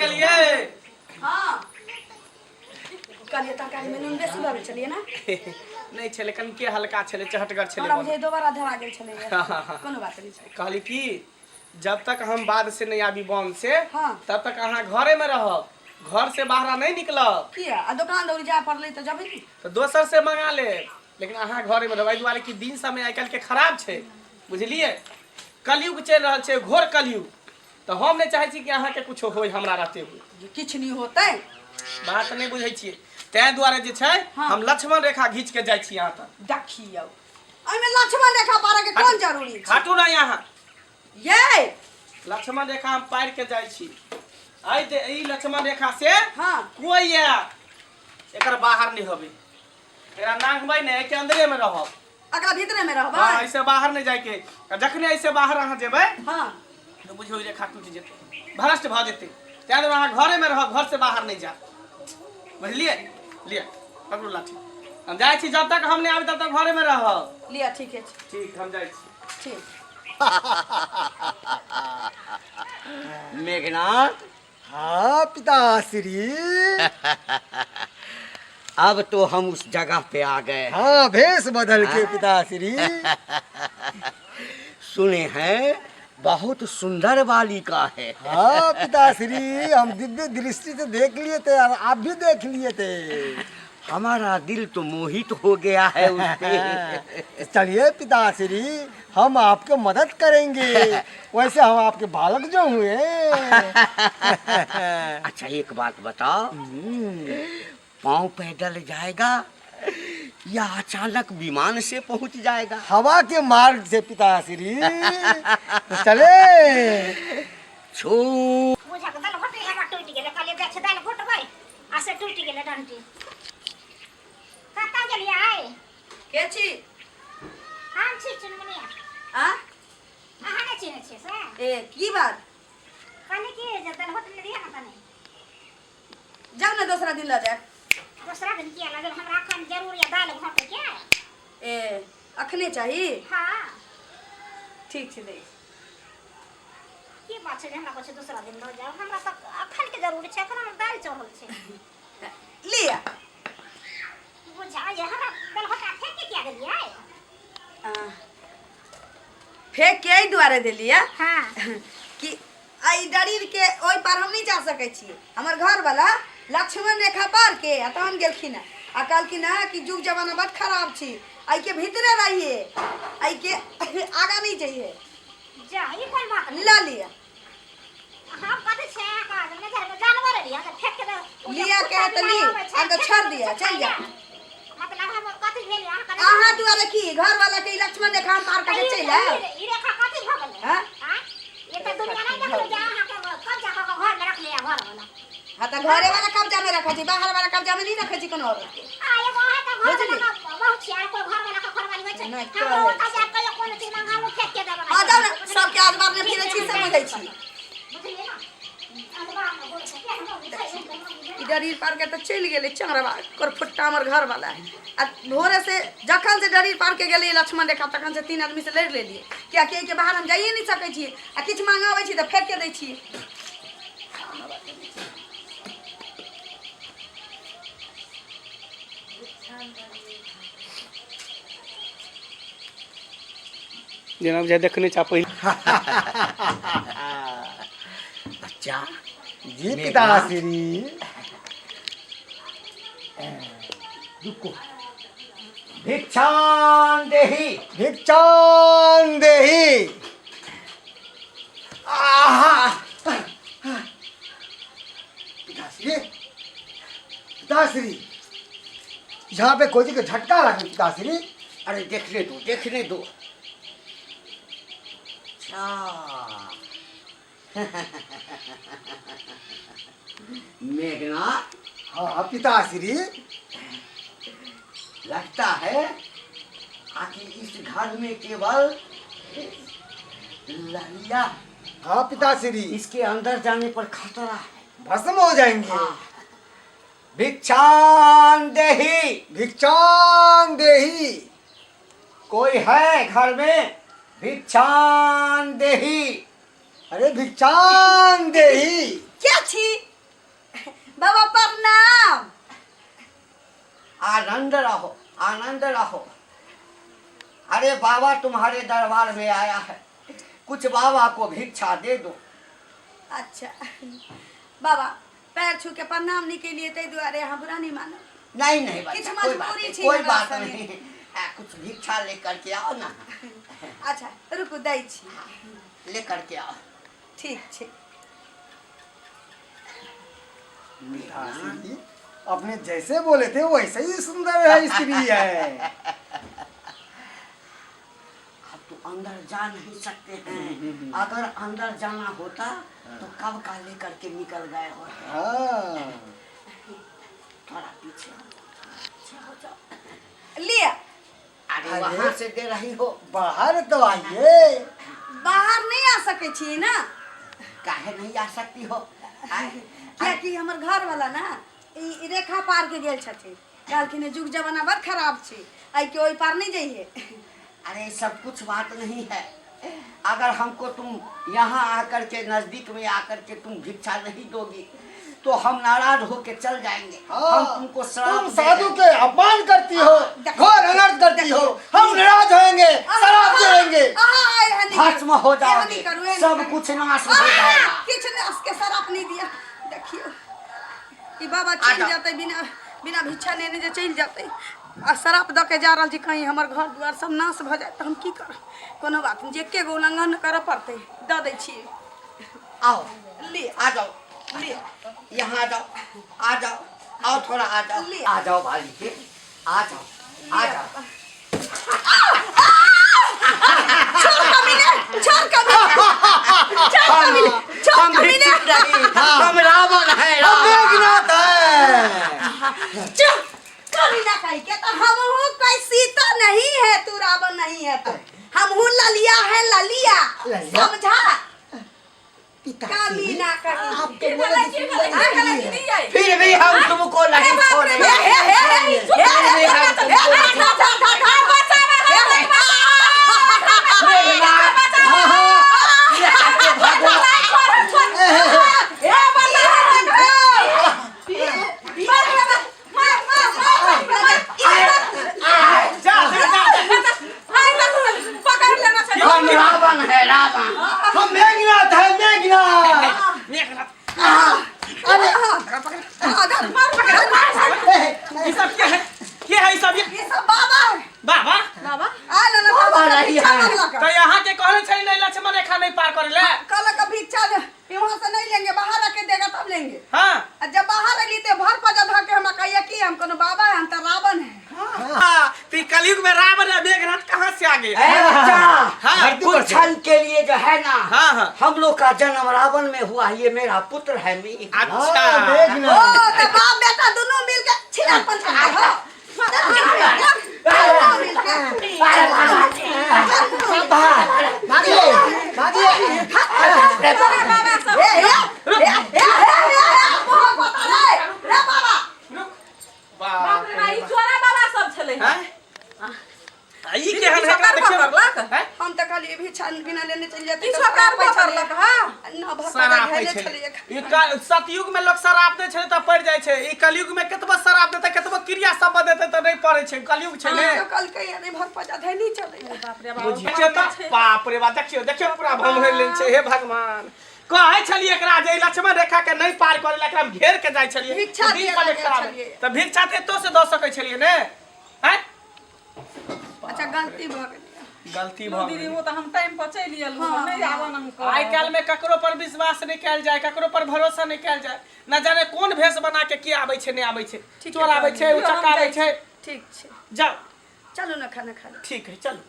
गेलियै। हाँ, कहलियै तरकारी में नून बेसी भऽ गेल छलियै ने? नहि छलै, कनिके हल्का छलै, चहटगर छलै। हमरा बुझाइ दोबारा धरा गेल छलै। कोनो बात नहि छै। कहली कि जब तक हम बाद से नहीं आबी बन से, तब तक अहाँ घरे में रहब, घर से बाहर नहीं निकलब। किया? आ दोकान दौरी जाय पड़लै तऽ जबै ने। तऽ दोसर से मंगा लेब, लेकिन अहाँ घरे में रहब। एहि दुआरे कि दिन समय आइ काल्हि के खराब छै, बुझलियै? कलयुग चलि रहल छै, घोर कलयुग। तऽ हम नहि चाहै छी कि अहाँके कुछो होय हमरा रहते हुए। जे किछु नहि होतै। बात नहि बुझै छियै, ताहि दुआरे जे छै हम लक्ष्मण रेखा घीच के जाइ छी अहाँ तक। देखियौ, एहिमे लक्ष्मण रेखा पारऽ के कोन जरूरी छै? हटू ना यहाँ। ये लक्ष्मण रेखा हम पार के जाइ छी। एहि दे ई लक्ष्मण रेखा से कोई आयत एकर बाहर नहि होबे। एकरा नांघबै नहि, एहिके अंदरे मे रहब। अगला भीतरे में रहबै। हाँ, ऐसे बाहर नहीं जाके। आ जखने ऐसे बाहर अहाँ जेबै तऽ बुझियौ ई रेखा टूटि जेतै, भ्रष्ट भऽ जेतै। ताहि दुआरे अहाँ घरे मे रहब, घर से बाहर नहीं जायब, बुझलियै? लिअ, पकड़ू लाठी, हम जाइ छी। जब तक हम नहीं आबी तब तक घरे मे रहब। लिअ, ठीके छै। ठीक, हम जाइ छी। ठीक। मेघनाथ। हाँ पिताश्री। अब तो हम उस जगह पे आ गए। हाँ, भेष बदल के पिताश्री। सुने हैं बहुत सुंदर बालिका है। हाँ पिताश्री, हम दिव्य दृष्टि से देख लिए थे और आप भी देख लिए थे। हमारा दिल तो मोहित हो गया है उस पे। चलिए पिताश्री, हम आपके मदद करेंगे, वैसे हम आपके बालक जो हुए। अच्छा एक बात बताओ, पाँव पैदल जाएगा या अचानक विमान से पहुंच जाएगा? हवा के मार्ग से पिताश्री। तो चले। छू बुझक दालि घोटै हमरा टूटि गेलै। कहलियै जाइ छै दालि घोटबै आ से टूटि गेलै डंटी। कतऽ गेलियै आइ? के छी? हम छी चुनमुनिया। आ? अहाँ नहि चिन्है छियै से? ए, की बात? कहली कि जे दालि घोटने रहियै ने तनी। जाउ ने, दोसरा दिन लऽ जायब। दोसरा दिन किया लऽ जायब? हमरा एखन जरूर यऽ दालि घोटैके। ए, अखने चाही? हँ। ठीक छै, दै। की बात छै जे हमरा कहै छै दोसरा दिन लऽ जायब? हमरा तऽ अखनके जरूरी छै, एखन हमर दालि चढ़ल छै। लिअ। बुझा ये हमरा दलघोटा फेंक के किया देलियै? फेंक के एहि दुआरे देलियै कि एहि डरीर के ओहि पार हम नहि जा सकै छी। हमर घरवला लक्ष्मण रेखा पार के आ तहन गेलखिन हँ आ कहलखिन हँ कि युग जमाना बड खराब छी, एहिके भीतरे रहिए, एहिके आगाँ नहि जइए। जा, ई कोन बात भेलै? लऽ लिअ। हम कथी छै अहाँके नजर में जानवर रहियै तऽ फेंक के दे- लिअ के है तऽ ली, हम तऽ छोड़ दिअ, चलि जा। मतलब हम कथी भेलियै अहाँके? अहाँ दुआरे की घरवाला के ई लक्ष्मण रेखा हम पार करके चलि आयब? ई रेखा कथी भऽ गेलै? हाँ? आँय? ई तऽ दुनिया नहि देखलहुँ जे अहाँके कब्जा कऽ कऽ घरमे रखले यऽ घरवला। हाँ तऽ घरे वाला कब्जा में रखै छी, बाहर वाला कब्जा में नहीं रखै छी कोनो औरत के। आ एगो अहाँके घर बुझली? वाला बहुत छी, आर कोइ घर वाला के घरवाली होइ छै? नहि, हमरो कहै ओतऽ जायब कहियो कोनो चीज मंगाबू फेंक के देबै। हाँ जाउ ने, सबके आजबाब में फिरै छी से बुझै छी। बुझलियै ने? अजबाब में बोलै छै, केहन छै, ई डरीर पार के तऽ चलि गेलै चंगरवा करफुट्टा हमर घर वाला है। आ भोरे से जखन से डरीर पार के गेलै लक्ष्मण रेखा तखन से 3 आदमी से लड़ि लेलियै, कियाकि एहिके बाहर हम जाइए नहि सकै छियै आ किछु मंगाबै छी तऽ फेंक के दै छियै। जेना बुझाइ देखने छा पहिले। बच्चा। जी पिताश्री। रुको, भिक्षां देहि। भिक्षां देहि। आहा, पिताश्री, पिताश्री, यहाँ पे कोई के झटका लगे पिताश्री। अरे देखने दो, देखने दो। अच्छा मेघना। हाँ पिताश्री। लगता है आखिर इस घर में केवल ललिया। हाँ पिताश्री। इसके अंदर जाने पर खतरा है, भस्म हो जाएंगे। हाँ। भिक्षां देहि। भिक्षां देहि। कोई है घर में? भिक्षां देहि। अरे भिक्षां देहि। क्या छी? आनंद रहो, आनंद रहो। अरे बाबा तुम्हारे दरबार में आया है, कुछ बाबा को भिक्षा दे दो। अच्छा बाबा, पैर छू के प्रणाम नहीं के लिए ताहि दुआरे अहाँ बुरा नहीं मानो। नहीं नहीं बच्चा, किछु कोई बात मजबूरी नहीं, छी कोई हमरा बात संगे। नहीं। कुछ भिक्षा लेकर के आओ ना। अच्छा रुकू, दै छी। लेकर के आओ। ठीक छै। पिताश्री, अपने जैसे बोले थे वैसे ही सुंदर है स्त्री है। अब तो अंदर जा नहीं सकते हैं, अगर अंदर जाना होता तो कब का लेकर के निकल गए होते। हाँ। थोड़ा पीछे हो जाओ, थोड़ा पीछे हो जाओ। लिया। अरे अरे। वहाँ से दे रही हो। बाहर तो आइए। बाहर नहीं आ सकै छी ना। काहे नहीं आ सकती हो? आए, कियाकि हमर घर वाला ना ई रेखा पार के गेल छथिन, कहलखिन जुग जमाना बड़ खराब छै, एहि के ओहि पार नहीं जइहे। अरे सब कुछ बात नहीं है, अगर हमको तुम यहाँ आकर के नजदीक में आकर के तुम भिक्षा नहीं दोगी तो हम नाराज होके चल जाएंगे। हाँ। हम तुमको श्राप तुम दे साधु देंगे। के अपमान करती हो, घोर अनर्थ करती हो, हम नाराज होंगे, श्राप देंगे, भस्म हो जाओगे, सब कुछ नाश हो जाएगा। किछु नाश के श्राप नहीं दिया। देखियो ई बाबा चलि आजा। जेतै बिना बिना भिक्षा लेने जे चलि जेतै आ श्राप दऽ के जा रहल छी, कहीं हमर घर दुआर सब नाश भऽ जायत तऽ हम की करब? कोनो बात नहि, जे एके गो उल्लंघन करऽ पड़तै, दऽ दै छियै। आओ। ले। आ जाओ। ले। यहाँ आ जाओ, आ जाओ, आओ थोड़ा आ जाओ। ले। आ जाओ भाई के, आ जाओ, आ जाओ। छोड़ कमीने, छोड़ कमीने, छोड़ कमीने, छोड़ हम कमीने। भिक्षुक नहीं, हम रावण है, हम रावण। मेघनाथ है। चुप कमीना कही के तो हमहू कोई सीता नहीं है, तू रावण नहीं है तो हमहू ललिया है, ललिया। ललिया? समझा? पिताश्री, कमीना कही। आपके बोले की सुंदर स्त्री है। फिर भी हम तुमको नहीं छोड़ेंगे। हे, हे, हे, हे, फिर भी हम तुमको नहीं मेघनाथ, हाँ, ये आपके भगवान। जा जा जा। हम रावण है, रावण। हम मेघनाथ है, मेघनाथ। मेघनाथ। अरे ई सब के है, के है ई सब? ये ये सब बाबा है। बाबा? बाबा आ ना ना। बाबा नहीं है। तो यहाँ के कहने छै नहीं लक्ष्मण रेखा नहीं पार करे ले। कल का भिक्षा वहाँ से नहीं लेंगे, बाहर आके देगा तब लेंगे। हाँ। आ जब बाहर अली ते भर पजा धर के हमरा कहिया कि हम कोनो बाबा है, हम तो रावण है। हाँ, तो ई कलयुग में रावण और मेघनाथ कहाँ से आ गए? ए बच्चा, हाँ, धरती पर कुछ से। क्षण के लिए जो है ना, हाँ, हाँ। हम लोग का जन्म रावण में हुआ, ये मेरा पुत्र है मेघनाथ। अच्छा। हाँ, ओ मेघनाथ। तो बाप बेटा दोनों मिल के छिना पंचा हो, दोनों मिल के। भागिए, भागिए। ए ए ए ए ए बहुत पता रे रे बाबा। रुक। बाप रे बा, ई चोरा बाबा सब छलै हैं? आ, ई केहन है एकरा देखियौ पकड़लक? हैं? हम तो खाली भिक्षा बिना लेने चल जाते। ई छोकार पकड़लक हाँ। ना भर शराब पजा दै धैले छलै। छलियै। ई सतयुग में लोग शराब दै छलै तऽ पड़ि जाइ छै, ई कलयुग में कतबो शराब देतै, कतबो क्रिया सब देतै तऽ नहि पड़ै छै, कलयुग छै ने। तो कल के नहीं भर पजा धैली चले। बाप रे बाप। देखियौ तऽ, बाप रे बाप, देखियौ देखियौ पूरा भमहरि लेल छै। हे भगवान, कहै छलियै एकरा जे ई लक्ष्मण रेखा के नहि पार करै लए, एकरा हम घेर के जाइ छलियै। भिक्षा दिन दिअ पर लागल खराब। छलियै। तऽ भिक्षा तऽ एतौ से दऽ सकै छलियै ने? हैं? अच्छा गलती भऽ गेलै। गलती भऽ दीदी, गेलै। वो तऽ हम टाइम पर चलि एलहुँ, नहि आबऽ हम। आइ काल्हि में ककरो पर विश्वास नहि कयल जाय, ककरो पर भरोसा नहि कयल जाय, न जाने कोन भेष बना के के आबै छै, नहि आबै छै, चोर आबै छै, उचक्का आबै छै। ठीक छै। जाओ। चलू ने खाना खा ले। ठीक है, चलू।